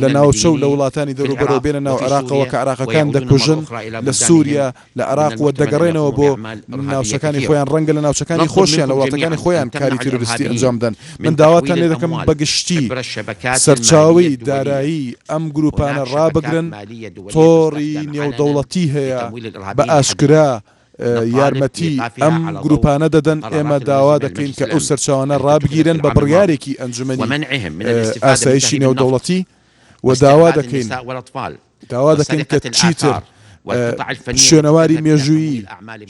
لە ناوچە و لە وڵاتانی دەوروبەرەوە بێنە ناو عێراقەوە کە عێراقەکان دەکوژن لە سووریا، لە عێراق و دەگەڕێنەوە بۆ ناوچەکانی خۆیان، ڕەنگە لە ناوچەکانی خۆشیان، لە وڵاتەکانی خۆیان کاری تیرۆریستی ئەنجام بدەن. من داواتان لێ دەکەم بە گشتی سەرچاوەی دارایی ئەم گرووپانە ڕابگرن، تۆڕی نێودەوڵەتی هەیە بە ئاشکرا یارمەتی ئەم گرووپانە دەدەن، ئێمە داوا دەکەین کە ئەو سەرچاوانە ڕابگیرێن بە بڕیارێکی ئەنجومەنی ئاسایشی نێودەوڵەتی. و داوا دەکەین داوا دەکەین کە چیتر شوێنەواری مێژوویی،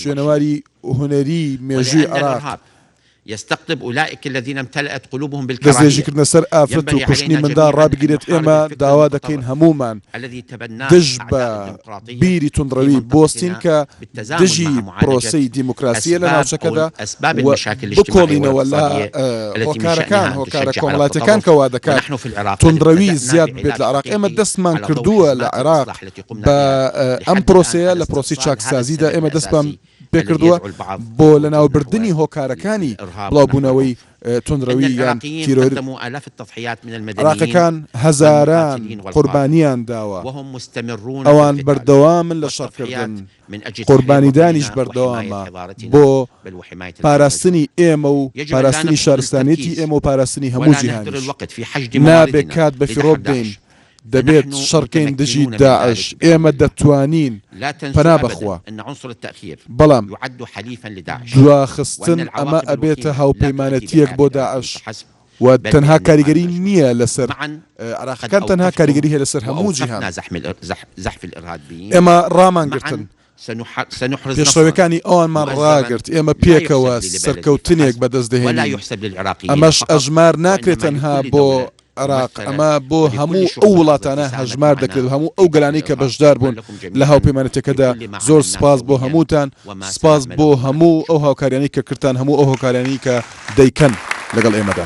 شوێنەواری هونەری مێژووی عێراق، دەستدرێژیکردنە سەر ئافرەت و کوشتنی منداڵ ڕابگیرێت، ئێمە داوا دەکەین هەموومان دژ بە بیری توندڕەوی بوەستین کە دژی پرۆسەی دیموکراسییە لە ناوچەکەدا و بکۆڵینەوە لە هۆکارەکان، هۆکارە کۆمەڵایەتیەکان کە وادەکات توندڕەوی زیاد ببێت لە عێراق، ئێمە دەستمان کردووە لە عێراق بە ئەم پرۆسەیە لە پرۆسەی چاکسازیدا ئێمە دەستمان پێکردووە بۆ لەناوبردنی هۆکارەکانی بڵاوبوونەوەی توندڕەوی یان تیرۆر، عێراقیەکان هەزاران قوربانیان داوە، ئەوان بەردەوامن لە شەڕکردن، قوربانیدانیش بەردەوامە بۆ پاراستنی ئێمە و پاراستنی شارستانیەتی ئێمە و پاراستنی هەموو جیهانیش. نابێ کات بەفیڕۆ بدەین، دەبێت شەڕکەین دژی داعش، ئێمە دەتوانین، پەنا بەخوا. بەڵام دواخستن ئەمە ئەبێتە هاوپەیمانەتیەک بۆ داعش و تەنها کاریگەری نییە لەسەر عێراقیەکان تەنها کاریگەری هەیە لەسەر هەموو جیهان. ئێمە ڕامانگرتن، پێشڕەویەکانی ئەوانمان ڕاگرت، ئێمە پێکەوە سەرکەوتنێک بەدەست دەهێنین، ئەمەش ئەژمار ناکرێت تەنها بۆ عێراق، ئەمە بۆ هەموو ئەو وڵاتانە هەژمار دەکرێت و هەموو ئەو گەلانەی کە بەشدار بوون لە هاوپەیمانێتیەکەدا، زۆر سوپاس بۆ هەمووتان، سوپاس بۆ هەموو ئەو هاوکاریانەی کە کردتان، هەموو ئەو هاوکاریانەی کە دەیکەن لەگەڵ ئێمەدا.